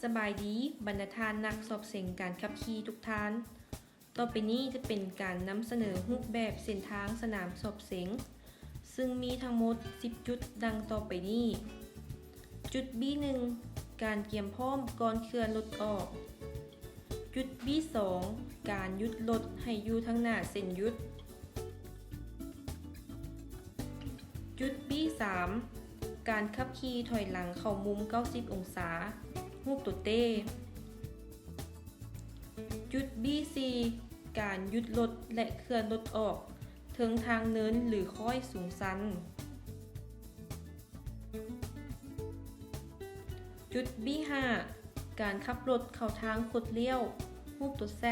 ສະບາຍດີ ບັນດາທ່ານນັກສອບເສັງການຂັບຂີ່ທຸກທ່ານ. ຕໍ່ໄປນີ້ຈະເປັນການນຳສະເໜີຮູບແບບເສັ້ນທາງສະໜາມສອບເສັງ, ຊຶ່ງມີທັງໝົດສິບຈຸດດັ່ງຕໍ່ໄປນີ້. ຈຸດ B ໜຶ່ງ ການກຽມພ້ອມກ່ອນເຄື່ອນລົດອອກ. ຈຸດ B ສອງ ການຢຸດລົດໃຫ້ຢູ່ທາງໜ້າເສັ້ນຢຸດ. ຈຸດ B ສາມ ການຂັບຂີ່ຖອຍຫຼັງເຂົ້າມຸມເກົ້າສິບອົງສາ, ຮູບຕົວ T. ຈຸດ B ສີ່ ການຢຸດລົດ ແລະ ເຄື່ອນລົດອອກເທິງທາງເນີນ ຫຼື ຄ້ອຍສູງຊັນ. ຈຸດ B ຫ້າ ການຂັບລົດເຂົ້າທາງຄົດລ້ຽວ, ຮູບຕົວ Z.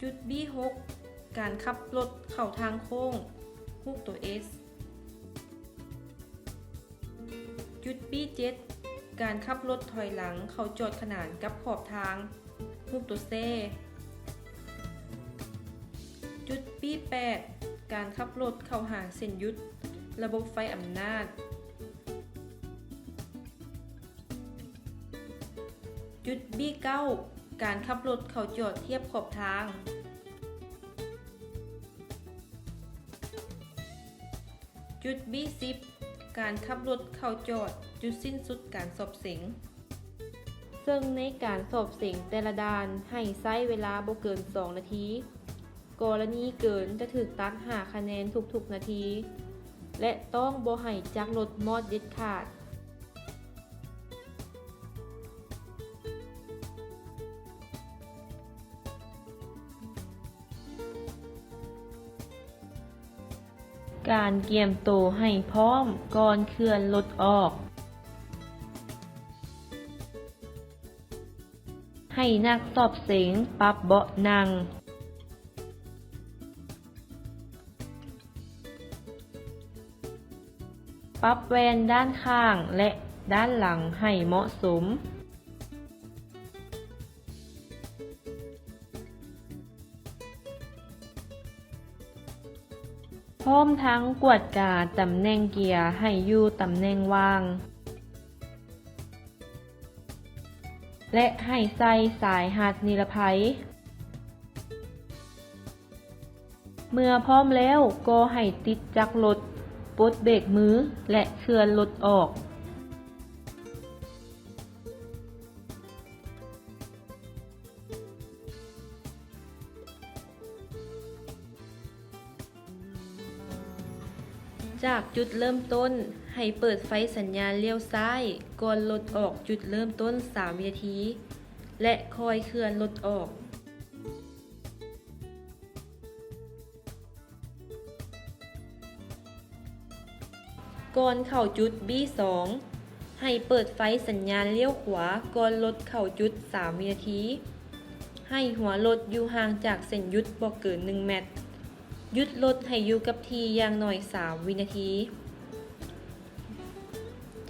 ຈຸດ B ຫົກ ການຂັບລົດເຂົ້າທາງໂຄ້ງ, ຮູບຕົວ S. ຈຸດ B ເຈັດ ການຂັບລົດຖອຍຫຼັງເຂົ້າຈອດຂະໜານກັບຂອບທາງ, ຮູບຕົວ Z. ຈຸດ B ແປດ ການຂັບລົດເຂົ້າຫາເສັ້ນຢຸດ, ລະບົບໄຟອຳນາດ. ຈຸດ B ເກົ້າ ການຂັບລົດເຂົ້າຈອດທຽບຂອບທາງ. ຈຸດ B ສິບ ການຂັບລົດເຂົ້າຈອດຈຸດສິ້ນສຸດການສອບເສັງ, ເຊິ່ງໃນການສອບເສັງແຕ່ລະດ່ານໃຫ້ໃຊ້ເວລາບໍ່ເກີນສອງນາທີ. ກໍລະນີເກີນຈະຖືກຕັດຫ້າຄະແນນທຸກໆນາທີ ແລະ ຕ້ອງບໍ່ໃຫ້ຈັກລົດມອດເດັດຂາດ. ການກຽມໂຕໃຫ້ພ້ອມກ່ອນເຄື່ອນລົດອອກ. ໃຫ້ນັກສອບເສັງປັບເບາະນັ່ງ. ປັບແວ່ນດ້ານຂ້າງ ແລະ ດ້ານຫຼັງໃຫ້ເໝາະສົມ. ພ້ອມທັງກວດກາຕຳແໜ່ງເກຍໃຫ້ຢູ່ຕຳແໜ່ງວ່າງ ແລະ ໃຫ້ໃສ່ສາຍຮັດນິລະໄພ. ເມື່ອພ້ອມແລ້ວກໍໃຫ້ຕິດຈັກລົດ, ປົດເບຣກມື ແລະ ເຄື່ອນລົດອອກ. ຈາກຈຸດເລີ່ມຕົ້ນ, ໃຫ້ເປີດໄຟສັນຍານລ້ຽວຊ້າຍກ່ອນລົດອອກຈຸດເລີ່ມຕົ້ນສາມວິນາທີ ແລະ ຄ່ອຍເຄື່ອນລົດອອກ. ກ່ອນເຂົ້າຈຸດ B ສອງ ໃຫ້ເປີດໄຟສັນຍານລ້ຽວຂວາກ່ອນລົດເຂົ້າຈຸດສາມວິນາທີ. ໃຫ້ຫົວລົດຢູ່ຫ່າງຈາກເສັ້ນຢຸດບໍ່ເກີນໜຶ່ງແມັດ. ຢຸດລົດໃຫ້ຢູ່ກັບທີ່ຢ່າງໜ້ອຍສາມວິນາທີ.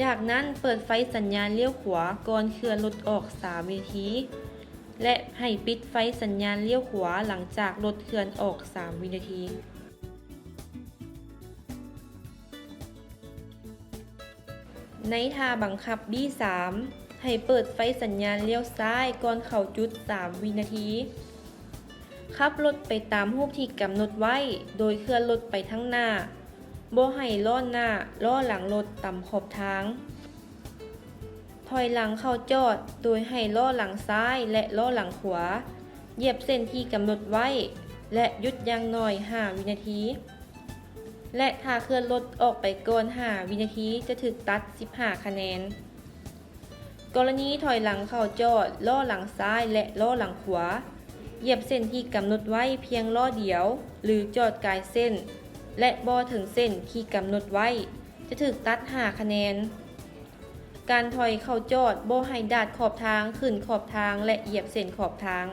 ຈາກນັ້ນເປີດໄຟສັນຍານລ້ຽວຂວາກ່ອນເຄື່ອນລົດອອກສາມວິນາທີ ແລະ ໃຫ້ປິດໄຟສັນຍານລ້ຽວຂວາຫຼັງຈາກລົດເຄື່ອນອອກສາມວິນາທີ. ໃນທ່າບັງຄັບ B ສາມ ໃຫ້ເປີດໄຟສັນຍານລ້ຽວຊ້າຍກ່ອນເຂົ້າຈຸດສາມວິນາທີ. ຂັບລົດໄປຕາມຮູບທີ່ກຳນົດໄວ້ ໂດຍເຄື່ອນລົດໄປທາງໜ້າ, ບໍ່ໃຫ້ລໍ້ໜ້າ, ລໍ້ຫຼັງລົດຕຳຂອບທາງ. ຖອຍຫຼັງເຂົ້າຈອດ ໂດຍໃຫ້ລໍ້ຫຼັງຊ້າຍ ແລະ ລໍ້ຫຼັງຂວາ ຢຽບເສັ້ນທີ່ກຳນົດໄວ້ ແລະ ຢຸດຢ່າງໜ້ອຍຫ້າວິນາທີ ແລະ ຖ້າເຄື່ອນລົດອອກໄປກ່ອນຫ້າວິນາທີ ຈະຖືກຕັດສິບຫ້າຄະແນນ. ກໍລະນີຖອຍຫຼັງເຂົ້າຈອດ, ລໍ້ຫຼັງຊ້າຍ ແລະ ລໍ້ຫຼັງຂວາ ຢຽບເສັ້ນທີ່ກຳນົດໄວ້ພຽງລໍ້ດຽວ ຫຼື ຈອດກາຍເສັ້ນ ແລະ ບໍ່ເຖິງເສັ້ນທີ່ກຳນົດໄວ້ ຈະຖືກຕັດຫ້າຄະແນນ. ການຖອຍເຂົ້າຈອດບໍ່ໃຫ້ດາດຂອບທາງ, ຂຶ້ນຂອບທາງ ແລະ ຢຽບເສັ້ນຂອບທາງ.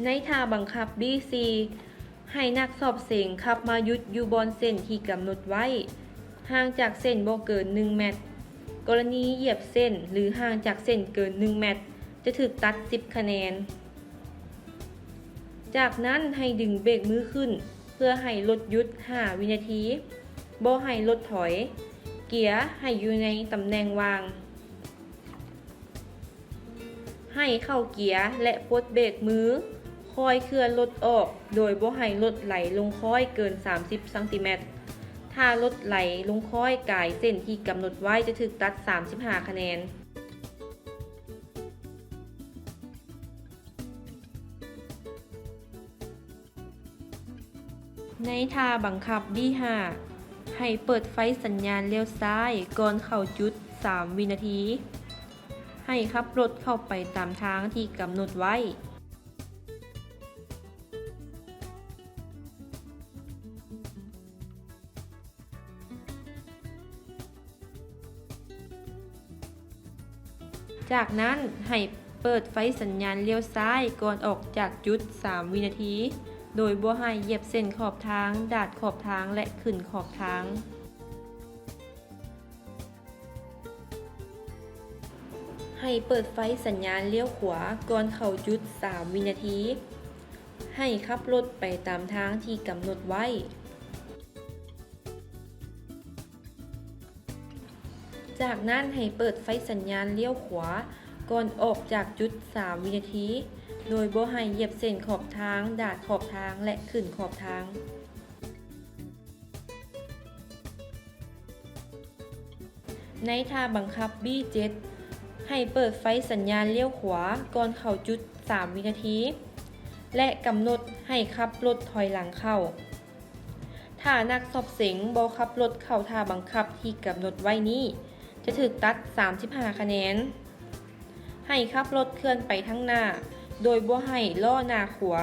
ໃນທ່າບັງຄັບ B ສີ່ ໃຫ້ນັກສອບເສັງຂັບມາຢຸດຢູ່ບ່ອນເສັ້ນທີ່ກຳນົດໄວ້, ຫ່າງຈາກເສັ້ນບໍ່ເກີນໜຶ່ງແມັດ. ກໍລະນີຢຽບເສັ້ນ ຫຼື ຫ່າງຈາກເສັ້ນເກີນໜຶ່ງແມັດ ຈະຖືກຕັດສິບຄະແນນ. ຈາກນັ້ນໃຫ້ດຶງເບຣກມືຂຶ້ນ ເພື່ອໃຫ້ລົດຢຸດຫ້າວິນາທີ, ບໍ່ໃຫ້ລົດຖອຍ, ເກຍໃຫ້ຢູ່ໃນຕຳແໜ່ງວ່າງ. ໃຫ້ເຂົ້າເກຍ ແລະ ປົດເບຣກມື, ຄ່ອຍເຄື່ອນລົດອອກ ໂດຍບໍ່ໃຫ້ລົດໄຫຼລົງຄ້ອຍເກີນສາມສິບຊັງຕີແມັດ. ຖ້າລົດໄຫຼລົງຄ້ອຍກາຍເສັ້ນທີ່ກຳນົດໄວ້ ຈະຖືກຕັດສາມສິບຫ້າຄະແນນ. ໃນທ່າບັງຄັບ ບີຫ້າ ໃຫ້ເປີດໄຟສັນຍານລ້ຽວຊ້າຍກ່ອນເຂົ້າຈຸດສາມວິນາທີ. ໃຫ້ຂັບລົດເຂົ້າໄປຕາມທາງທີ່ກຳນົດໄວ້. ຈາກນັ້ນໃຫ້ເປີດໄຟສັນຍານລ້ຽວຊ້າຍກ່ອນອອກຈາກຈຸດສາມວິນາທີ, ໂດຍບໍ່ໃຫ້ຢຽບເສັ້ນຂອບທາງ, ດາດຂອບທາງ ແລະ ຂຶ້ນຂອບທາງ. ໃຫ້ເປີດໄຟສັນຍານລ້ຽວຂວາກ່ອນເຂົ້າຈຸດສາມວິນາທີ. ໃຫ້ຂັບລົດໄປຕາມທາງທີ່ກຳນົດໄວ້. ຈາກນັ້ນໃຫ້ເປີດໄຟສັນຍານລ້ຽວຂວາກ່ອນອອກຈາກຈຸດສາມວິນາທີ, ໂດຍບໍ່ໃຫ້ຢຽບເສັ້ນຂອບທາງ, ດາດຂອບທາງ ແລະ ຂຶ້ນຂອບທາງ. ໃນທ່າບັງຄັບ ບີເຈັດ ໃຫ້ເປີດໄຟສັນຍານລ້ຽວຂວາກ່ອນເຂົ້າຈຸດສາມວິນາທີ ແລະ ກຳນົດໃຫ້ຂັບລົດຖອຍຫຼັງເຂົ້າ. ຖ້ານັກສອບເສັງບໍ່ຂັບລົດເຂົ້າທ່າບັງຄັບທີ່ກຳນົດໄວ້ນີ້ ຈະຖືກຕັດສາມສິບຫ້າຄະແນນ. ໃຫ້ຂັບລົດເຄື່ອນໄປທາງໜ້າ ໂດຍບໍ່ໃຫ້ລໍ້ໜ້າຂວາ,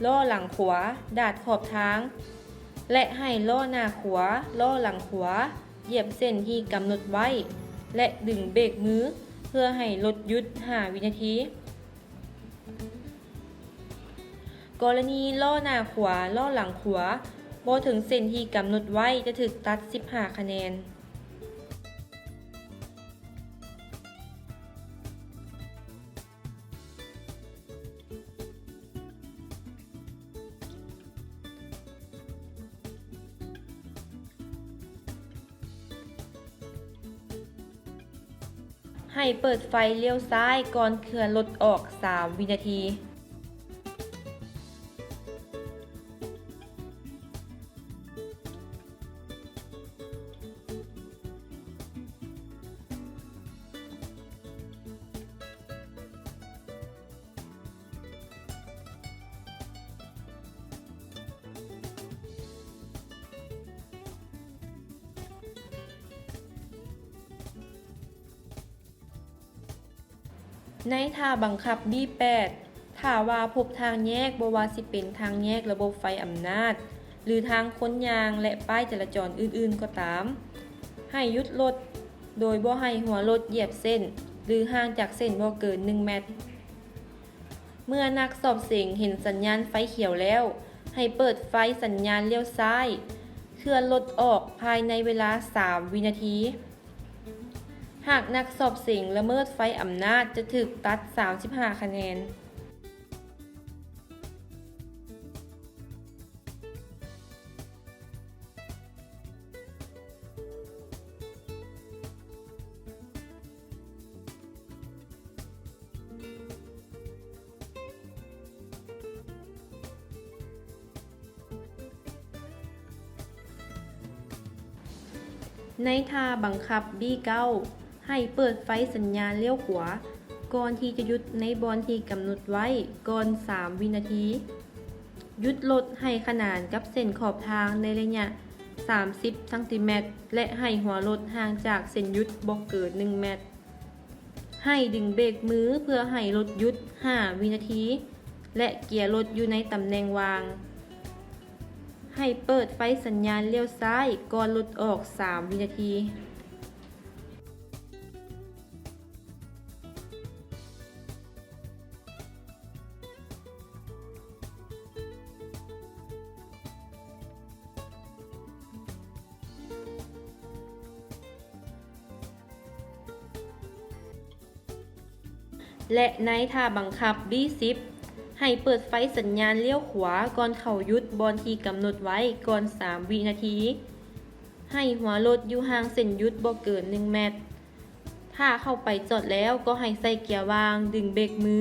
ລໍ້ຫຼັງຂວາ, ດາດຂອບທາງ ແລະ ໃຫ້ລໍ້ໜ້າຂວາ, ລໍ້ຫຼັງຂວາ ຢຽບເສັ້ນທີ່ກຳນົດໄວ້ ແລະ ດຶງເບຣກມື ເພື່ອໃຫ້ລົດຢຸດຫ້າວິນາທີ. ກໍລະນີລໍ້ໜ້າຂວາ, ລໍ້ຫຼັງຂວາ ບໍ່ເຖິງເສັ້ນທີ່ກຳນົດໄວ້ ຈະຖືກຕັດສິບຫ້າຄະແນນ. ໃຫ້ເປີດໄຟລ້ຽວຊ້າຍກ່ອນເຄື່ອນລົດອອກສາມວິນາທີ. ໃນທ່າບັງຄັບ ບີແປດ ຖ້າວ່າພົບທາງແຍກ, ບໍ່ວ່າຊິເປັນທາງແຍກລະບົບໄຟອຳນາດ ຫຼື ທາງຄົນຍ່າງ ແລະ ປ້າຍຈະລາຈອນອື່ນໆກໍຕາມ, ໃຫ້ຢຸດລົດ ໂດຍບໍ່ໃຫ້ຫົວລົດຢຽບເສັ້ນ ຫຼື ຫ່າງຈາກເສັ້ນບໍ່ເກີນໜຶ່ງແມັດ. ເມື່ອນັກສອບເສັງເຫັນສັນຍານໄຟຂຽວແລ້ວ, ໃຫ້ເປີດໄຟສັນຍານລ້ຽວຊ້າຍ, ເຄື່ອນລົດອອກພາຍໃນເວລາສາມວິນາທີ. ຫາກນັກສອບເສັງລະເມີດໄຟອຳນາດ ຈະຖືກຕັດສາມສິບຫ້າຄະແນນ. ໃນທ່າບັງຄັບ ບີເກົ້າ ໃຫ້ເປີດໄຟສັນຍານລ້ຽວຂວາ ກ່ອນທີ່ຈະຢຸດໃນບ່ອນທີ່ກຳນົດໄວ້ກ່ອນສາມວິນາທີ. ຢຸດລົດໃຫ້ຂະໜານກັບເສັ້ນຂອບທາງໃນໄລຍະສາມສິບຊັງຕີແມັດ ແລະ ໃຫ້ຫົວລົດຫ່າງຈາກເສັ້ນຢຸດບໍ່ເກີນໜຶ່ງແມັດ. ໃຫ້ດຶງເບຣກມືເພື່ອໃຫ້ລົດຢຸດຫ້າວິນາທີ ແລະ ເກຍລົດຢູ່ໃນຕຳແໜ່ງວ່າງ. ໃຫ້ເປີດໄຟສັນຍານລ້ຽວຊ້າຍກ່ອນລົດອອກສາມວິນາທີ. ແລະ ໃນທ່າບັງຄັບ ບີສິບ ໃຫ້ເປີດໄຟສັນຍານລ້ຽວຂວາກ່ອນເຂົ້າຢຸດບ່ອນທີ່ກຳນົດໄວ້ກ່ອນສາມວິນາທີ. ໃຫ້ຫົວລົດຢູ່ຫ່າງເສັ້ນຢຸດບໍ່ເກີນໜຶ່ງແມັດ. ຖ້າເຂົ້າໄປຈອດແລ້ວກໍໃຫ້ໃສ່ເກຍວ່າງ, ດຶງເບຣກມື,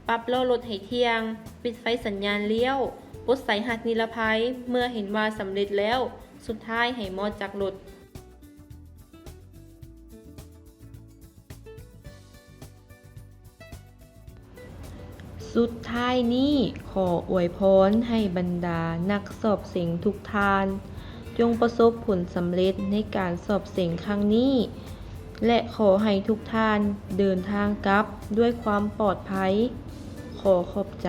ປັບລໍ້ລົດໃຫ້ທ່ຽງ, ປິດໄຟສັນຍານລ້ຽວ, ປົດສາຍຮັດນິລະໄພເມື່ອເຫັນວ່າສຳເລັດແລ້ວ. ສຸດທ້າຍໃຫ້ມອດຈາກລົດ. ສຸດທ້າຍນີ້ ຂໍອວຍພອນໃຫ້ບັນດານັກສອບເສັງທຸກທ່ານ ຈົ່ງປະສົບຜົນສຳເລັດໃນການສອບເສັງຄັ້ງນີ້ ແລະ ຂໍໃຫ້ທຸກທ່ານເດີນທາງກັບດ້ວຍຄວາມປອດໄພ. ຂໍຂອບໃຈ.